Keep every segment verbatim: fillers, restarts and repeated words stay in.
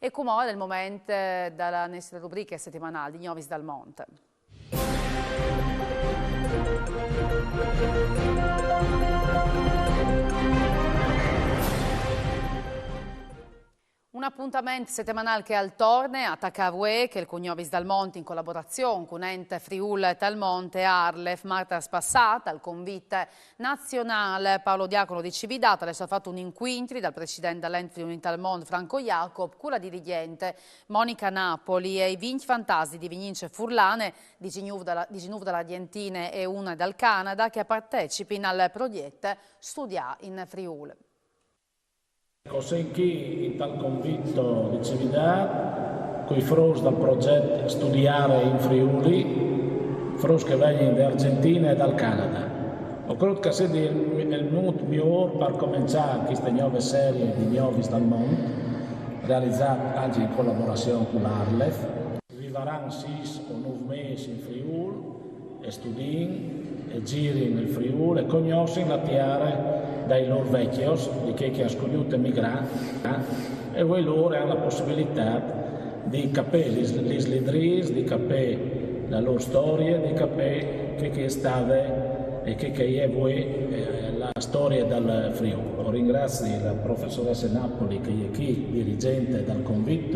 E cumò al è il moment, eh, da la nestre rubriche setemanâl di Gnovis dal Mont. Un apontament setemanâl che al torne a tacâ vuê, chel cun Gnovis dal Mont in colaborazion cun Ent Friûl tal Mont e ARLeF. Martars passât, al Convit nazionâl Paolo Diacono di Cividât al è stât fat un incuintri dal president dal Ent Friûl tal Mont Franco Jacob cu la dirigjente Monica Napoli e i vincj fantats di divignînce furlane, disinûf da la, disinûf da la Argjentine e une dal Canada, che a partecipin al progjet Studiâ in Friûl. O sin chi intal Convit di Cividât, cui fruts dal progjet Studiare in Friuli, fruts che a vegnin de Argjentine e dal Canada. O crôt che al sedi il, il mût miôr par començâ cheste gnove serie di Gnovis dal Mont, realizade ancje in colaborazion cu la ARLeF. Vivaran sîs o nûf mês in Friûl, e studin, e zirin il Friûl, e cognossin la tiere dai lôr vecjos, di chei che a àn scugnût emigrâ, e vuê lôr a àn la pussibilitât di capî lis, lis lidrîs, di capî la lôr storie, di capî ce che e je stade e ce che e je vuê, eh, la storie dal Friûl. O ringrazi la professoresse Napoli, che e je chi, dirigjente dal Convit,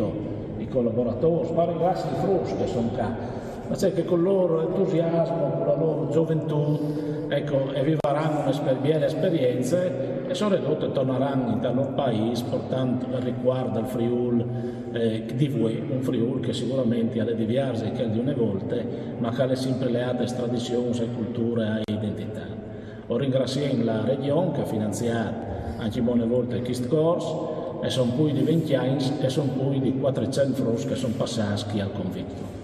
i colaboratôrs, ma o ringrazi i fruts che a son ca. Parcè che cul lôr entusiasmo, cu la lôr zoventût, eco, e vivaran une spe-, biele esperience e soredut e tornaran intal lôr paîs portant il ricuart dal Friûl, eh, di vuê, un Friûl che siguramentri al è diviers di chel di une volte, ma che al è simpri leât aes tradizions, ae culture, ae identitât. O ringraciem la Regjon che e à finanziât ancjemò une volte chest cors, e a son plui di vincj agns, e a son plui di cuatricent fruts che a son passâts chi al Convit.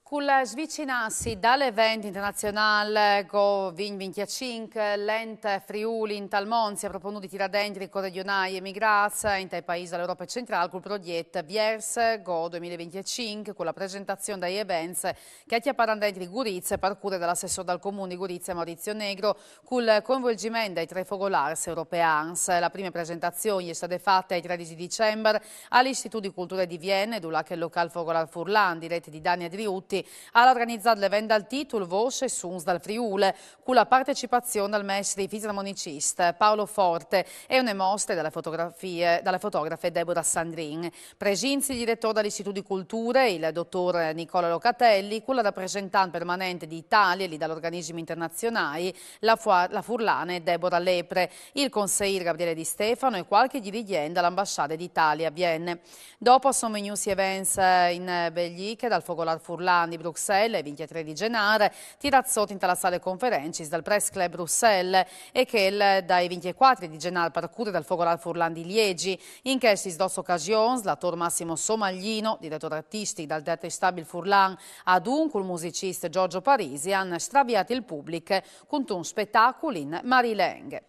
Cul svicinâsi dal event internazionâl Go vincj vincjacinc, l'Ent Friûl tal Mont si à proponût di tirâ dentri i coregjonâi emigrâts intai paîs da la Europe centrâl cul progjet Viers Go doi mil e vincjacinc, cu la presentazion dai events che a cjaparan dentri Gurize, par cure dal assessôr dal Comun di Gurize Maurizio Negro, cul coinvolziment dai trê fogolârs europeans. La prime presentazion e je stade fate il tredis di Dicembar al Istitût di Culture di Viene, dulà che il locâl fogolâr furlan, diret di Dani Adriutti, al à organizât l'event dal titul Vôs e suns dal Friûl, cu la partecipazion dal mestri fisarmonicist Paolo Forte e une mostre da la fotografie, da la fotografe Deborah Sandrin. Presints il diretôr dal Istitût di Culture, il dotôr Nicola Locatelli, cu la rapresentant permanente di Italie li dal organismi internazionâi, la fua-, la furlane Deborah Lepre, il conseîr Gabriele Di Stefano e cualchi dirigjent da la ambassade di Italie a Viene. Dopo a son vignûts i events, eh, in Belgjiche dal Fogolâr Furlan di Bruxelles, il vincjetrê di Zenâr, tirât sot inta la sale conferencis dal Press Club Bruxelles, e chel dai vincjecuatri di Zenâr par cure dal Fogolâr Furlan di Liegi. In chestis dôs ocasions, l'atôr Massimo Somaglino, diretôr artistic dal Teatri Stabil Furlan, adun cul musicist Giorgio Parisi, a àn straviât il public cuntun spetacul in marilenghe.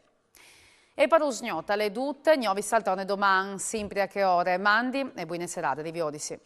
E par usgnot al è dut, Gnovis al torne doman, simpri a chê ore. Mandi e buine serade, riviodisi.